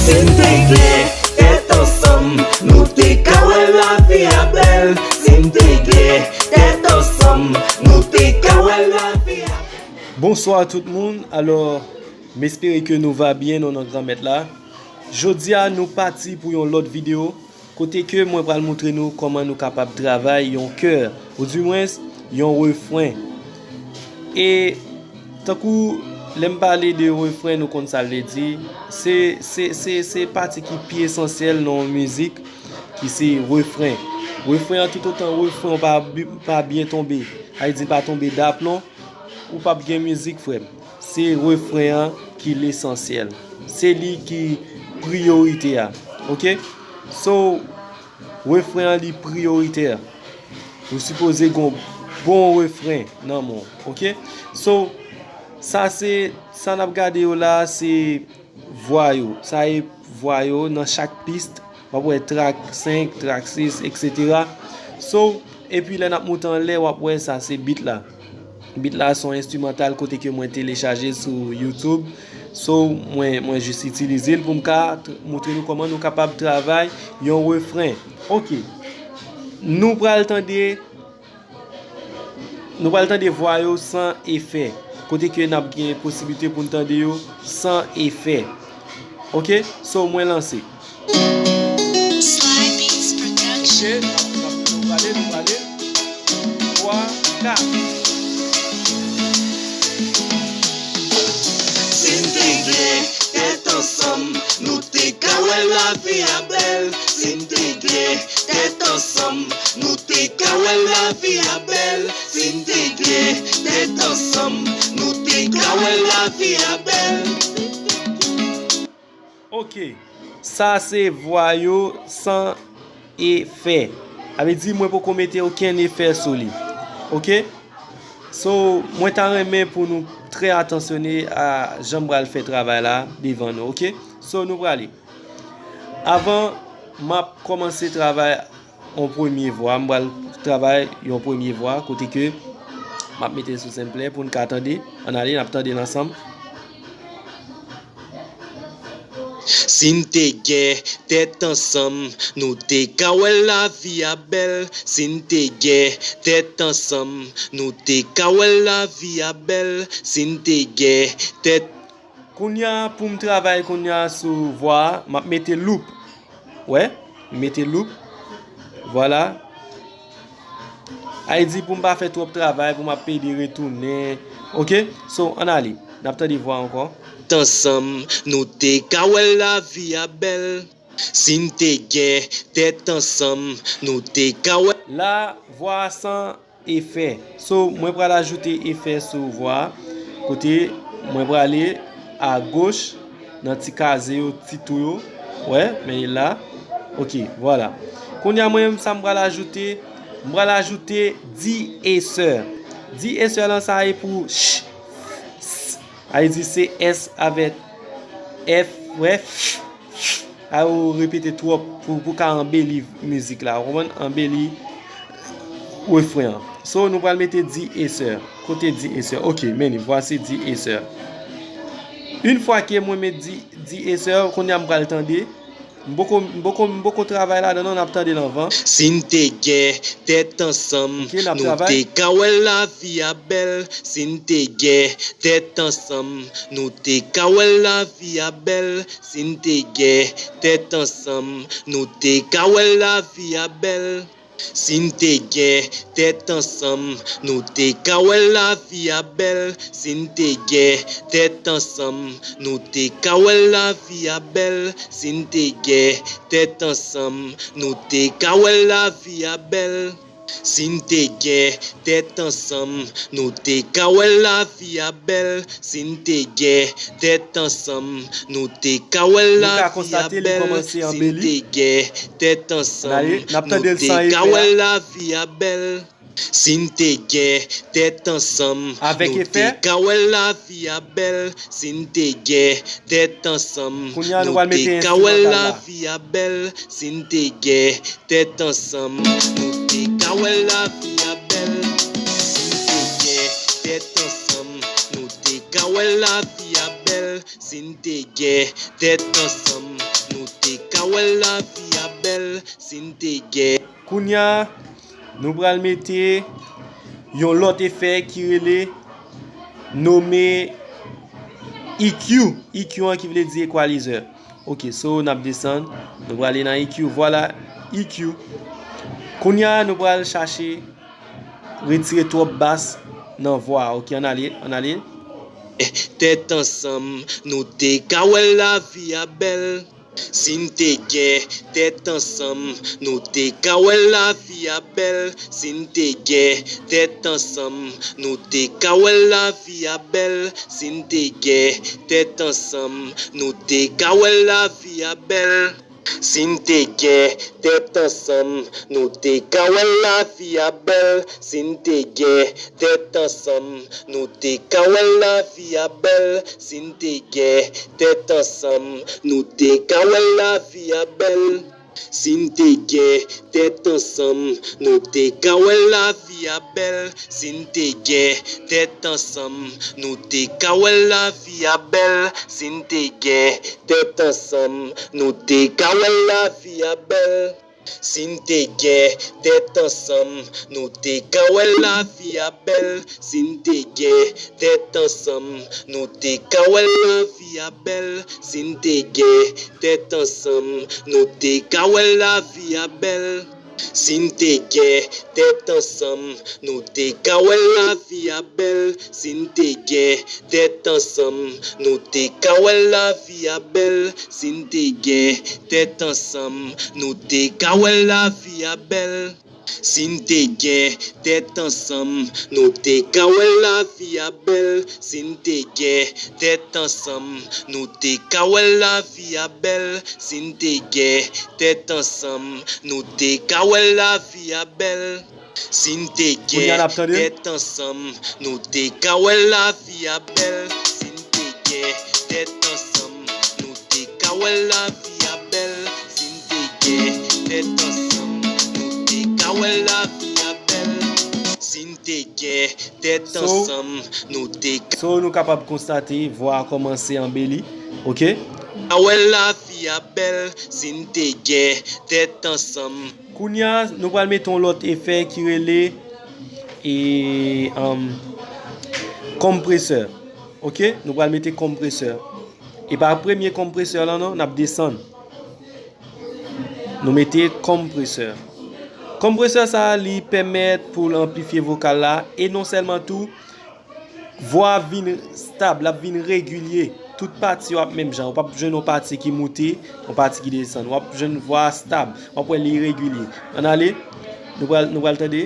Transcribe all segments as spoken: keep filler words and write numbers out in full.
Si n te gen tèt ansanm, nou te ka wè lavi a bèl. Si n te gen tèt ansanm, nou te ka wè lavi a bèl. Bonswa tout moun. Alò, m espere ke nou va byen, nou nan Granmèt la. Jodi a, nou pati pou yon lòt videyo, kote ke mwen pral montre nou kòman nou kapab travay yon kè, oudimwens, yon refren. E tankou lè m pale de refren, nou konn sa l vle di. Se, se, se, se pati ki pi esansyèl nan yon mizik, ki se refren. Refren an, toutotan refren an pa bi-, pa byen tonbe, sa vle di pa tonbe daplon, ou p ap gen mizik, frè m. Se refren an ki lesansyèl. Se li ki priyorite a. Oke? So, refren an li priyoritè. Ou sipoze gen yon bon refren nan men w. Oke? So, sa se, sa n ap gade yo la, se vwa yo. Sa e vwa yo nan chak pis. W ap wè trak senk, trak sis, etsetera. So, epi lè n ap moute anlè, w ap wè sa se bit la. Bit la se yon enstrimantal kote ke mwen telechaje sou YouTube. So, mwen, mwen jis itilize l pou m ka t-, montre nou kòman nou kapab travay yon refren. Oke. Nou pral tande Nou pral tande vwa yo san efè. Kote ke n ap gen posiblite pou n tande yo san efè. Oke? So, mwen lanse. Sly Beats Production. Oke, n ap, n ap, nou prale, nou prale. Twa, kat. Si n te gen tèt ansanm, nou te ka wè lavi a bèl. Si n te gen tèt ansanm, nou te ka wè lavi a bèl. Si n te gen tèt ansanm, nou te ka wè lavi a bèl. Oke. Sa se vwa yo san efè. Sa vle di mwen poko mete okenn efè sou li. Oke? So, mwen ta renmen pou nou trè atansyone a jan m pral fè travay la devan nou, oke? So, nou prale. Avan m ap kòmanse travay yon premye vwa, m pral travay yon premye vwa kote ke m ap mete l sou senplè pou n ka tande. Ann ale, n ap tande l ansanm. Si n te gen tèt ansanm, nou te ka wè lavi a bèl. Si n te gen tèt ansanm, nou te ka wè lavi a bèl. Si n te gen tèt. Kounye a, pou m travay kounye a sou vwa a, m ap mete loop. Wè, m mete loop. Vwala. Sa vle di pou m pa fè twòp travay, pou m ap pede retounen. Oke? So, ann ale. N ap tande vwa ankò. Tèt ansanm, nou te ka wè lavi a bèl. Si n te gen tèt ansanm, nou te ka wè. La, vwa a san efè. So, mwen pral ajoute efè sou vwa a. Kote mwen prale agoch nan ti kaze yo, ti tou yo. Wè, men la. Oke, vwala. Kounye a, mwen menm, sa m pral ajoute, m pral ajoute de-esseur. De-esseur lan, sa e pou ch, s. Sa vle di se S avèk F, wè, f, f. A yo repete twòp pou, pou ka anbeli mizik la, ou konprann? Anbeli refren an. So, nou pral mete de-esseur. Kote de-esseur? Oke, men li, vwasi de-esseur. Yon fwa ke mwen met de-, de-esseur, kounye a m pral tande. M poko, m poko, m poko travay ladan non, n ap tande l anvan. Si n te gen tèt ansanm, oke, n ap nou travay. Te ka wè lavi a bèl. Si n te gen tèt ansanm, nou te ka wè lavi a bèl. Si n te gen tèt ansanm, nou te ka wè lavi a bèl. Si n te gen tèt ansanm, nou te ka wè lavi a bèl. Si n te gen tèt ansanm, nou te ka wè lavi a bèl. Si n te gen tèt ansanm, nou te ka wè lavi a bèl. Si n te gen tèt ansanm, nou te ka wè lavi a bèl. Si n te gen tèt ansanm, nou te ka wè lavi a bèl. Si n te gen tèt ansanm, nou te ka wè lavi a bèl. Si n te gen tèt ansanm, nou te ka wè lavi a bèl. Si n te gen tèt ansanm, nou te ka wè lavi a bèl. Si n te gen tèt ansanm, nou te ka wè lavi a bèl. Si n te gen tèt ansanm, nou te ka wè lavi a bèl. Si n te gen tèt ansanm, Wè lavi a bèl si n te gen. Kounye a, nou pral mete yon lòt efè ki rele nome E Q. E Q an ki vle di equalizer. Ok, so n ap desann. Nou prale nan E Q. Vwala, E Q. Kounye a, nou pral chache retire twòp bas nan vwa a. Ok, ann ale, ann ale. Tèt ansanm, nou te ka wè lavi a bèl. Si n te gen tèt ansanm, nou te ka wè lavi a bèl. Si n te gen tèt ansanm, nou te ka wè lavi a bèl. Si n te gen tèt ansanm, nou te ka wè lavi a bèl. Si n te gen tèt ansanm, nou te ka wè lavi a bèl. Si n te gen tèt ansanm, nou te ka wè lavi a bèl. Si n te gen tèt ansanm, nou te ka wè lavi a bèl. Si n te gen tèt ansanm, nou te ka wè lavi a bèl. Si n te gen tèt ansanm, nou te ka wè lavi a bèl. Si n te gen tèt ansanm, nou te ka wè lavi a bèl. Si n te gen tèt ansanm, nou te ka wè lavi a bèl. Si n te gen tèt ansanm, nou te ka wè lavi a bèl. Si n te gen tèt ansanm, nou te ka wè lavi a bèl. Si n te gen tèt ansanm, nou te ka wè lavi a bèl. Si n te gen tèt ansanm, nou te ka wè lavi a bèl. Si n te gen tèt ansanm, nou te ka wè lavi a bèl. Si n te gen tèt ansanm, nou te ka wè lavi a bèl. Si n te gen tèt ansanm, nou te ka wè lavi a bèl. Si n te gen tèt ansanm, nou te ka wè lavi a bèl. Si n te gen tèt ansanm, nou te ka wè lavi a bèl. Si n te gen tèt ansanm, nou te ka wè lavi a bèl. Si n te gen tèt ansanm, nou te ka wè lavi a bèl. Si n te gen tèt ansanm, nou te ka. So, nou kapab konstate, vwa a kòmanse anbeli, ok? Ka wè lavi a bèl, si n te gen tèt ansanm. Kounye a, nou pral mete yon lòt efè ki rele, e, um, konpresè. Ok? Nou pral mete konpresè. E pa premye konpresè lan non, n ap desann. Nou mete konpresè. Konpresè sa a, li pèmèt pou l anplifye vokal la, e non sèlman tou, vwa a vin stab, l ap vin regilye. Tout pati yo ap menm jan. Ou p ap jwenn yon pati ki moute, yon pati ki desann. W ap jwenn vwa a stab. W ap wè li regilye. Ann ale. Nou pral, nou pral tande.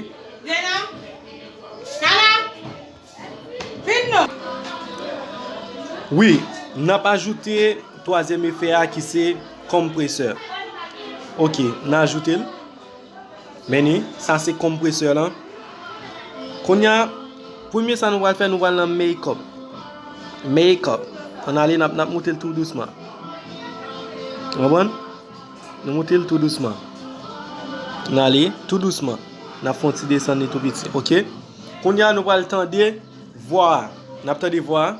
Lena! Kala! Vin non! Wi, n ap ajoute twazyèm efè a ki se konpresè. Ok, n ajoute l. Men ni, sa se konpresè lan. Kounye a, premye sa nou pral fè, nou pral nan makeup. Makeup. Ann ale, n ap, n ap moute l tou dousman. Ou konprann? Nou moute l tou dousman. Ann ale, tou dousman. N ap fè yon ti desann li tou piti, ok? Kounye a, nou pral tande vwa a. N ap tande vwa a.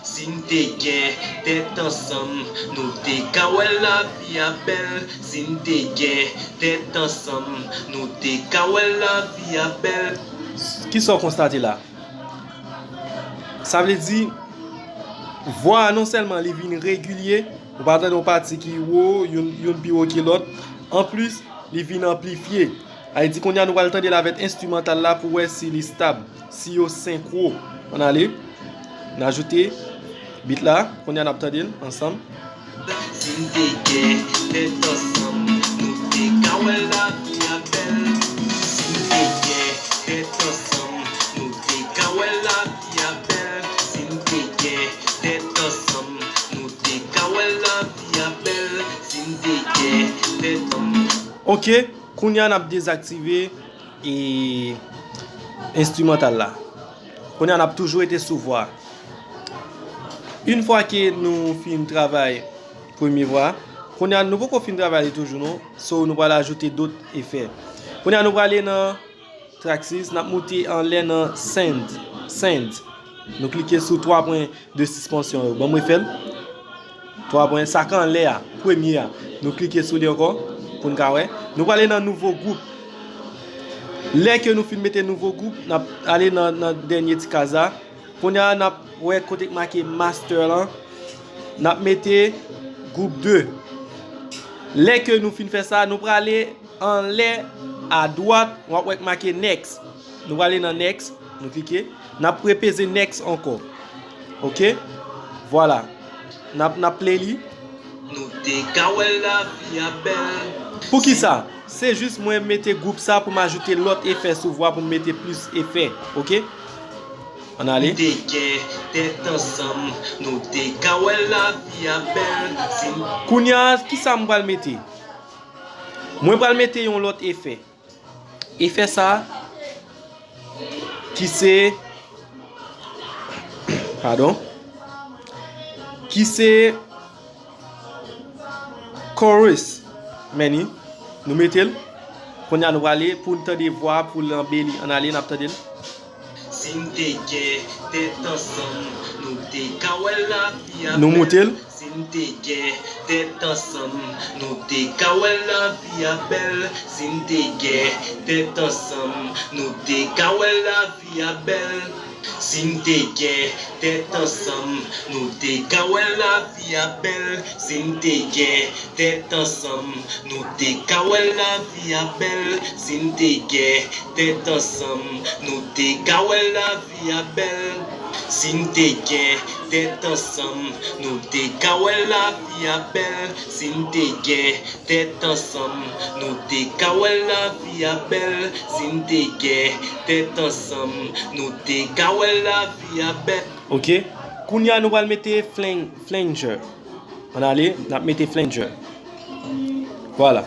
Si n te gen tèt ansanm, nou te ka wè lavi a bèl. Si n te gen tèt ansanm, nou te ka wè lavi a bèl. Kisa w konstate la? Sa vle di, vwa a non sèlman li vin regilye, ou pa tande yon pati ki wo, youn, youn pi wo ke lòt. Anplis, li vin anplifye. Sa vle di kounye a nou pral tande l avèk enstrimantal la pou wè si li stab, si yo senkwo. Ann ale. N ajoute beat la. Kounye a n ap tande l ansanm. Si n te gen tèt ansanm, nou te ka wè lavi a bèl. Si n te gen tèt ansanm, nou te ka wè lavi a bèl. Si n te gen tèt ansanm, nou te ka wè lavi a bèl. Si n te gen tèt ansanm. Ok, kounye a n ap dezaktive e enstrimantal la. Kounye a n ap toujou rete sou vwa. Yon fwa ke nou fin travay premye vwa, kounye a nou poko fin travay li toujou non. So nou pral ajoute dòt efè. Kounye a nou prale nan track six, n ap moute anlè nan send. Send. Nou klike sou twa pwen de sispansyon yo. Ban m refè l. Twa pwen, sa k anlè a, premye a. Nou klike sou li ankò pou n ka wè. Nou prale nan nouvo gwoup. Lè ke nou fin mete nouvo gwoup, n ap ale nan, nan dènye ti kaz la. Kounye a, n ap wè kote k make master lan. N ap mete gwoup de. Lè ke nou fin fè sa, nou prale anlè adwat, w ap wè k make next. Nou prale nan next, nou klike. N ap repeze next ankò. Oke? Vwala. N ap, n ap play li. Nou te ka wè lavi a bèl. Poukisa? Se jis mwen mete gwoup sa pou m ajoute lòt efè sou vwa pou m mete plis efè. Oke? Ann ale. Nou te gen tèt ansanm, nou te ka wè lavi a bèl. Si n- Kounye a, kisa m pral mete? Mwen pral mete yon lòt efè. Efè sa ki se, padon, ki se chorus. Men ni, nou mete l. Kounye a nou prale pou n tande vwa pou l anbeli. Ann ale, n ap tande l. Si n te gen tèt ansanm, nou te ka wè lavi a bèl. Nou moute l. Si n te gen tèt ansanm, nou te ka wè lavi a bèl. Si n te gen tèt ansanm, nou te ka wè lavi a bèl. Si n te gen tèt ansanm, nou te ka wè lavi a bèl. Si n te gen tèt ansanm, nou te ka wè lavi a bèl. Si n te gen tèt ansanm, nou te ka wè lavi a bèl. Si n te gen tèt ansanm, nou te ka wè lavi a bèl. Si n te gen tèt ansanm, nou te ka wè lavi a bèl. Si n te gen tèt ansanm, nou te ka wè lavi a bèl. Oke. Kounye a nou pral mete flan-, flanger. Ann ale, n ap mete flanger. Vwala.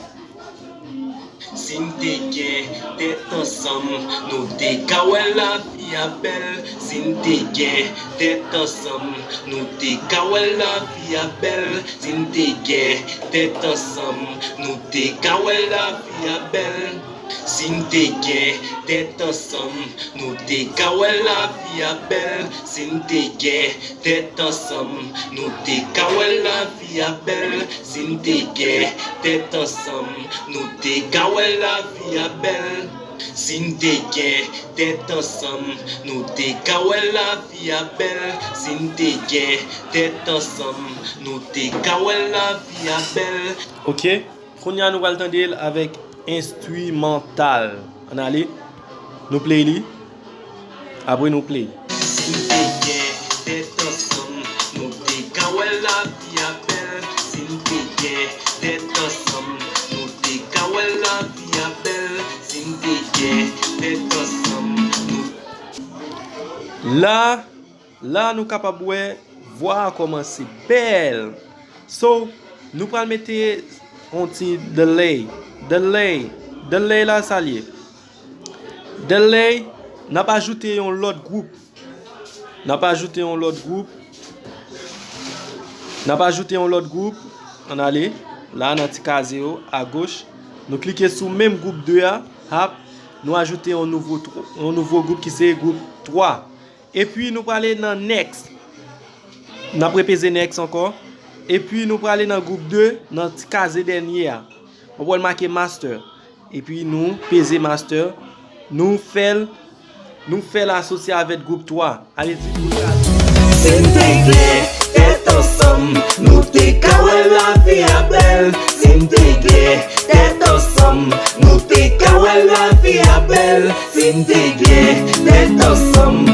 Si n te gen tèt ansanm, nou te ka wè lavi a bèl. Si n te gen tèt ansanm, nou te ka wè lavi a bèl. Si n te gen tèt ansanm, nou te ka wè lavi a bèl. Si n te gen tèt ansanm, nou te ka wè lavi a bèl. Si n te gen tèt ansanm, nou te ka wè lavi a bèl. Si n te gen tèt ansanm, nou te ka wè lavi a bèl. Si n te gen tèt ansanm, nou te ka wè lavi a bèl. Si n te gen tèt ansanm, nou te ka wè lavi a bèl. Oke. Kounye a nou pral tande l avèk enstrimantal. Ann ale. Nou play li. Apre nou play. Si n te gen tèt ansanm, nou te ka wè lavi a bèl. Si n te gen tèt ansanm, nou te ka wè lavi a bèl. Si n te gen tèt ansanm, nou La, la nou kapab wè vwa a kòmanse bèl. So, nou pral mete yon ti delay. Delay. Delay la sa l ye. Delay, n ap ajoute yon lòt gwoup. N ap ajoute yon lòt gwoup. N ap ajoute yon lòt gwoup. Ann ale. La nan ti kaze yo, agoch. Nou klike sou menm gwoup de a. Hap. Nou ajoute yon nouvo tw-, yon nouvo gwoup ki se gwoup twa. Epi nou prale nan next. N ap repeze next ankò. Epi nou prale nan gwoup de, nan ti kaze dènye a. W ap wè l make master. Epi nou peze master. Nou fè l, nou fè l asosye avèk gwoup twa. Ale di gwoup twa. Si n te gen tèt ansanm, nou te ka wè lavi a bèl. Si n te gen tèt ansanm, nou te ka wè lavi a bèl. Si n te gen tèt ansanm,